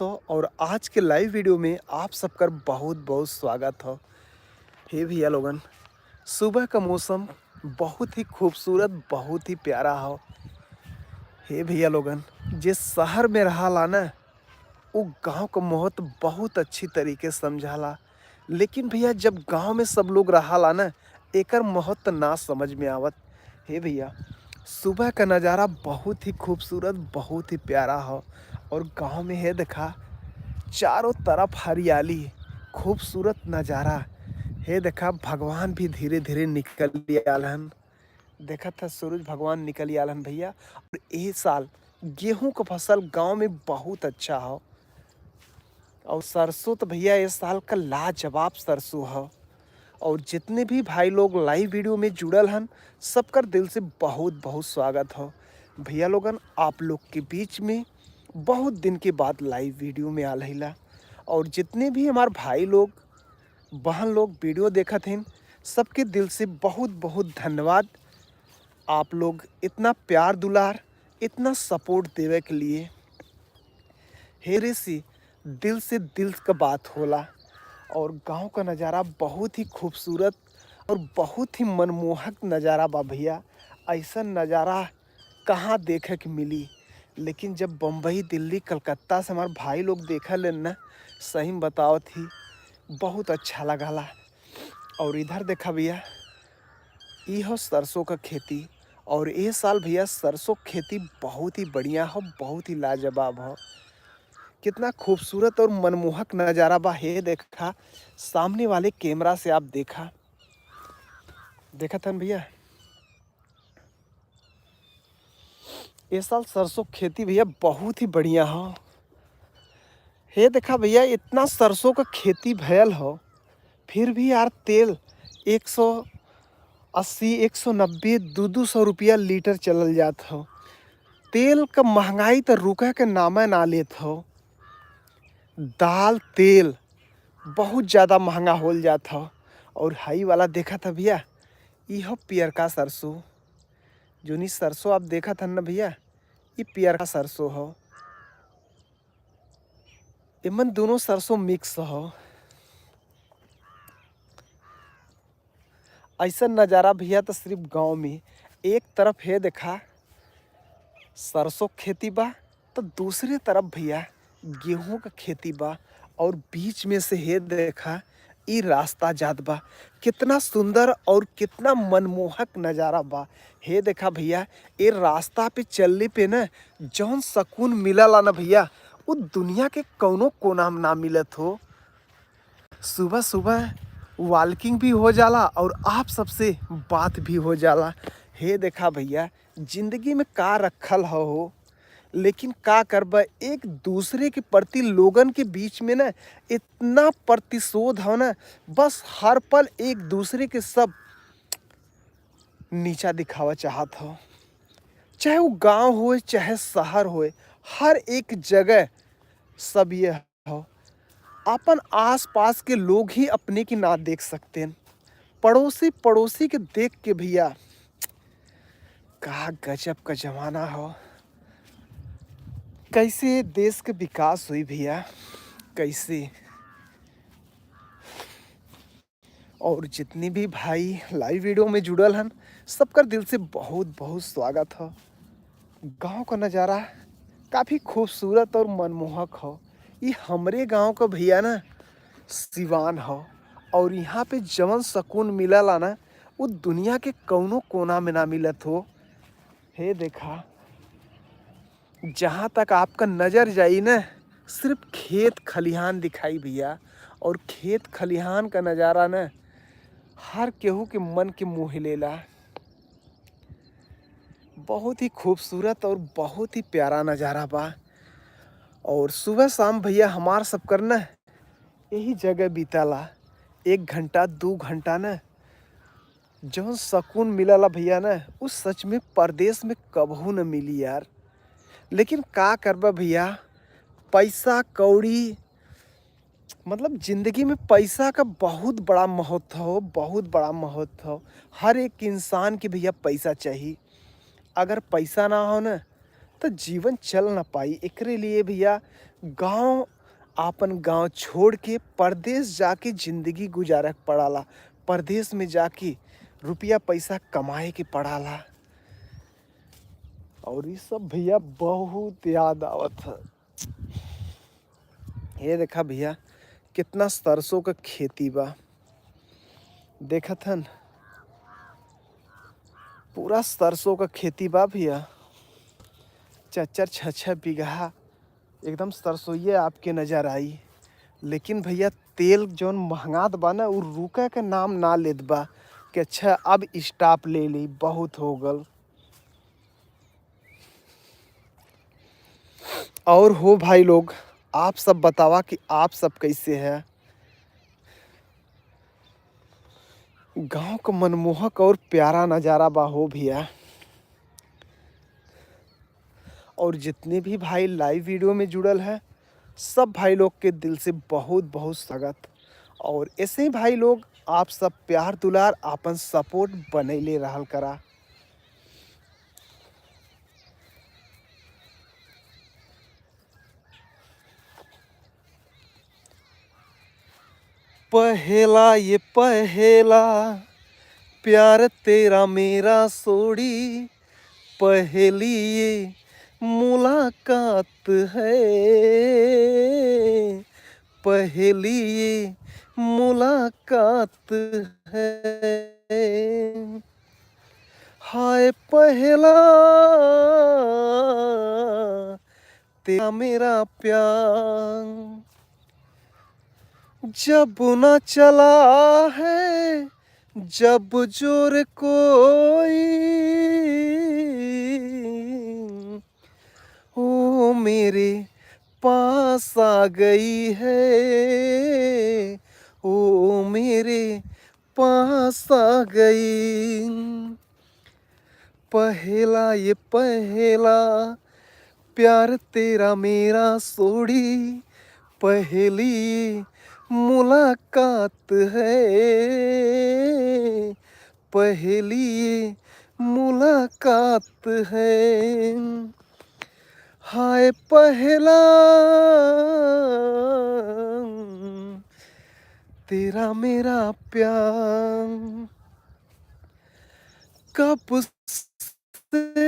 हो और आज के लाइव वीडियो में आप सबका बहुत बहुत स्वागत हो। हे भैया लोगन, सुबह का मौसम बहुत ही खूबसूरत, बहुत ही प्यारा हो। हे भैया लोगन, जिस शहर में रहा ना वो गांव का महत्व बहुत अच्छी तरीके से समझाला, लेकिन भैया जब गांव में सब लोग रहा ना एकर महत्व ना समझ में आवत। हे भैया, सुबह का नज़ारा बहुत ही खूबसूरत, बहुत ही प्यारा हो और गांव में है देखा चारों तरफ हरियाली, खूबसूरत नज़ारा हे। देखा भगवान भी धीरे धीरे निकल आयल हन, देखा था सूरज भगवान निकल आयल हन भैया। और ये साल गेहूं का फसल गांव में बहुत अच्छा हो और सरसों तो भैया इस साल का लाजवाब सरसों हो। और जितने भी भाई लोग लाइव वीडियो में जुड़ल हन सबकर दिल से बहुत बहुत स्वागत हो। भैया लोगन, आप लोग के बीच में बहुत दिन के बाद लाइव वीडियो में आल हिला और जितने भी हमारे भाई लोग बहन लोग वीडियो देखत हन सबके दिल से बहुत बहुत धन्यवाद। आप लोग इतना प्यार दुलार, इतना सपोर्ट देवे के लिए हेरे से दिल से दिल का बात होला। और गांव का नज़ारा बहुत ही खूबसूरत और बहुत ही मनमोहक नज़ारा बा भैया। ऐसा नज़ारा कहाँ देखे के मिली, लेकिन जब बम्बई, दिल्ली, कलकत्ता से हमारे भाई लोग देखा लेन ना, सही में बताओ थी बहुत अच्छा लगला। और इधर देखा भैया, ई हो सरसों का खेती और ये साल भैया सरसों खेती बहुत ही बढ़िया हो, बहुत ही लाजवाब हो। कितना खूबसूरत और मनमोहक नज़ारा बा। हे देखा सामने वाले कैमरा से आप देखा, देखा था भैया ये साल सरसों खेती भैया बहुत ही बढ़िया हो। हे देखा भैया, इतना सरसों का खेती भयल हो फिर भी यार तेल 180, 190, 200 रुपया लीटर चलल जात हो। तेल का महंगाई तो रुका के नामे ना लेत हो। दाल तेल बहुत ज़्यादा महंगा होल जात हो। और हाई वाला देखा था भैया, ई हो पियरका सरसों। जोनी सरसों आप देखा था ना भैया, ये पियरका सरसों हो। इमन दोनों सरसों मिक्स हो। ऐसा नज़ारा भैया तो सिर्फ गांव में। एक तरफ है देखा सरसों खेती बा, तो दूसरी तरफ भैया गेहूं का खेती बा और बीच में से है देखा ई रास्ता जात बा। कितना सुंदर और कितना मनमोहक नज़ारा बा। हे देखा भैया, ये रास्ता पे चलने पे ना जौन सुकून मिलला ना भैया, वो दुनिया के कौनो कोना में ना मिलत हो। सुबह सुबह वॉकिंग भी हो जाला और आप सबसे बात भी हो जाला। हे देखा भैया, जिंदगी में का रखल हो, लेकिन का करबा, एक दूसरे के प्रति लोगन के बीच में ना इतना प्रतिशोध हो ना, बस हर पल एक दूसरे के सब नीचा दिखावा चाहत हो। चाहे वो गांव हो चाहे शहर हो, हर एक जगह सब ये हो। अपन आस पास के लोग ही अपने की ना देख सकते हैं, पड़ोसी पड़ोसी के देख के भैया का गजब का जमाना हो। कैसे देश के विकास हुई भैया, कैसे। और जितने भी भाई लाइव वीडियो में जुड़ल हन सबका दिल से बहुत बहुत स्वागत हो। गांव का नज़ारा काफ़ी खूबसूरत और मनमोहक हो। ये हमरे गांव का भैया ना सिवान हो और यहाँ पे जवन सुकून मिलला ना वो दुनिया के कौनो कोना में ना मिलत हो। हे देखा, जहाँ तक आपका नज़र जाई ना सिर्फ खेत खलिहान दिखाई भैया। और खेत खलिहान का नज़ारा ना हर केहू के मन के मोह लेला। बहुत ही खूबसूरत और बहुत ही प्यारा नज़ारा बा। और सुबह शाम भैया हमार सब करना यही जगह बीताला। 1 घंटा 2 घंटा ना जौन सुकून मिलला भैया ना, उस सच में परदेश में कबहू न मिली यार। लेकिन का करबा भैया, पैसा कौड़ी मतलब ज़िंदगी में पैसा का बहुत बड़ा महत्व हो, बहुत बड़ा महत्व हो। हर एक इंसान के भैया पैसा चाहिए। अगर पैसा ना हो ना तो जीवन चल ना पाई। एकरे लिए भैया गांव आपन गांव छोड़ के परदेश जाके जिंदगी गुजारे के पड़ाला। परदेश में जाके रुपया पैसा कमाए के पड़ाला। और ये सब भैया बहुत याद आवत है। ये देखा भैया कितना सरसों का खेती बा, देखत हन पूरा सरसों का खेती बा भैया। 4-4 6-6 बीघा एकदम सरसोइये आपके नज़र आई। लेकिन भैया तेल जौन महंगात बा ना, उ रुके के नाम ना लेत बा कि अच्छा अब स्टॉप ले ली, बहुत हो गल। और हो भाई लोग, आप सब बतावा कि आप सब कैसे हैं। गांव का मनमोहक और प्यारा नज़ारा बा हो भैया। और जितने भी भाई लाइव वीडियो में जुड़ल है, सब भाई लोग के दिल से बहुत बहुत स्वागत। और ऐसे ही भाई लोग आप सब प्यार दुलार आपन सपोर्ट बनैले रहल करा। पहला ये पहला प्यार तेरा मेरा सोड़ी, पहली ये मुलाकात है, पहली ये मुलाकात है। हाय पहला तेरा मेरा प्यार, जब न चला है जब जोर कोई, ओ मेरे पास आ गई है, ओ मेरे पास आ गई। पहला ये पहला प्यार तेरा मेरा सोड़ी, पहली मुलाकात है, पहली मुलाकात है। हाय पहला तेरा मेरा प्यार, कब से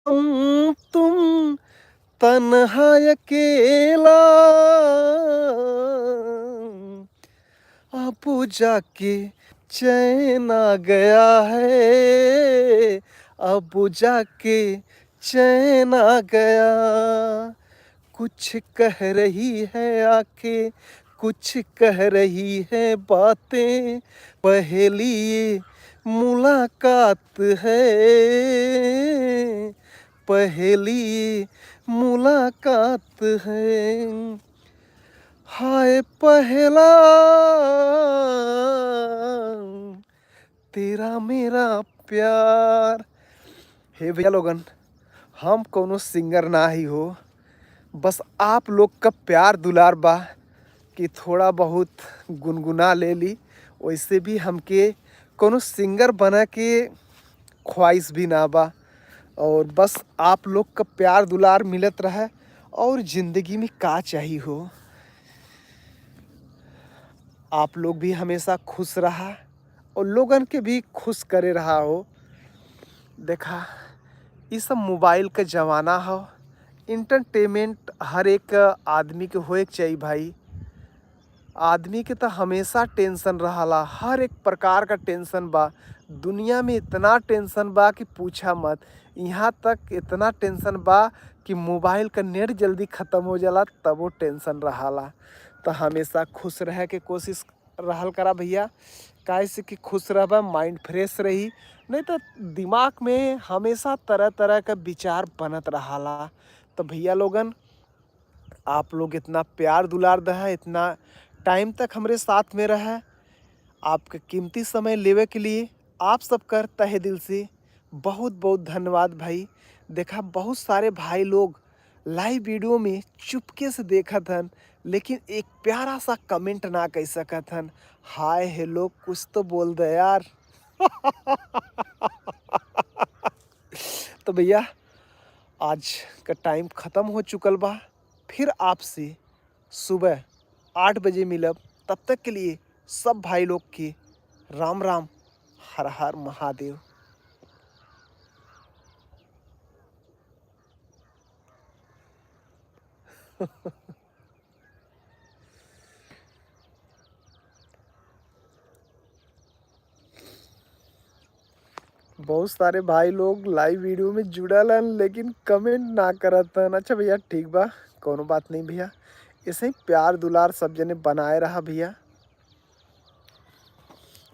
तुम तन्हा अकेला, अब जाके चैन आ गया है, अब जाके चैन आ गया। कुछ कह रही है आंखें, कुछ कह रही है बातें, पहली मुलाकात है, पहली मुलाकात है। हाय पहला तेरा मेरा प्यार। हे भैया लोगन, हम कोनो सिंगर ना ही हो, बस आप लोग का प्यार दुलार बा कि थोड़ा बहुत गुनगुना ले ली। वैसे भी हमके कोनो सिंगर बना के ख्वाहिश भी ना बा, और बस आप लोग का प्यार दुलार मिलत रहे और ज़िंदगी में का चाहिए हो। आप लोग भी हमेशा खुश रहा और लोगन के भी खुश करे रहा हो। देखा ये सब मोबाइल का ज़माना हो, इंटरटेनमेंट हर एक आदमी के होए के चाहिए भाई। आदमी के तो हमेशा टेंशन रहाला, हर एक प्रकार का टेंशन बा दुनिया में। इतना टेंशन बा कि पूछा मत। यहाँ तक इतना टेंशन बा कि मोबाइल का नेट जल्दी ख़त्म हो जाला तब वो टेंशन रहाला। तो हमेशा खुश रहे के कोशिश रहल करा भैया, काहे से कि खुश रहबा माइंड फ्रेश रही, नहीं तो दिमाग में हमेशा तरह तरह का विचार बनत रहाला। तो भैया लोगन, आप लोग इतना प्यार दुलार दहा, इतना टाइम तक हमरे साथ में रहा, आपके कीमती समय लेवे के लिए आप सबका तहे दिल से बहुत बहुत धन्यवाद भाई। देखा बहुत सारे भाई लोग लाइव वीडियो में चुपके से देखत हन, लेकिन एक प्यारा सा कमेंट ना कह सकत हन, हाय हेलो कुछ तो बोल दे यार। तो भैया आज का टाइम ख़त्म हो चुकल बा, फिर आपसे सुबह 8 बजे मिलब। तब तक के लिए सब भाई लोग के राम राम, हर हर महादेव। बहुत सारे भाई लोग लाइव वीडियो में जुड़ल हन लेकिन कमेंट ना करत हन। अच्छा भैया ठीक बा, कोनो बात नहीं भैया, ऐसे ही प्यार दुलार सब जने बनाए रहा भैया।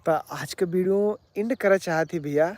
तो आज के वीडियो एंड करे चाहत ही भैया।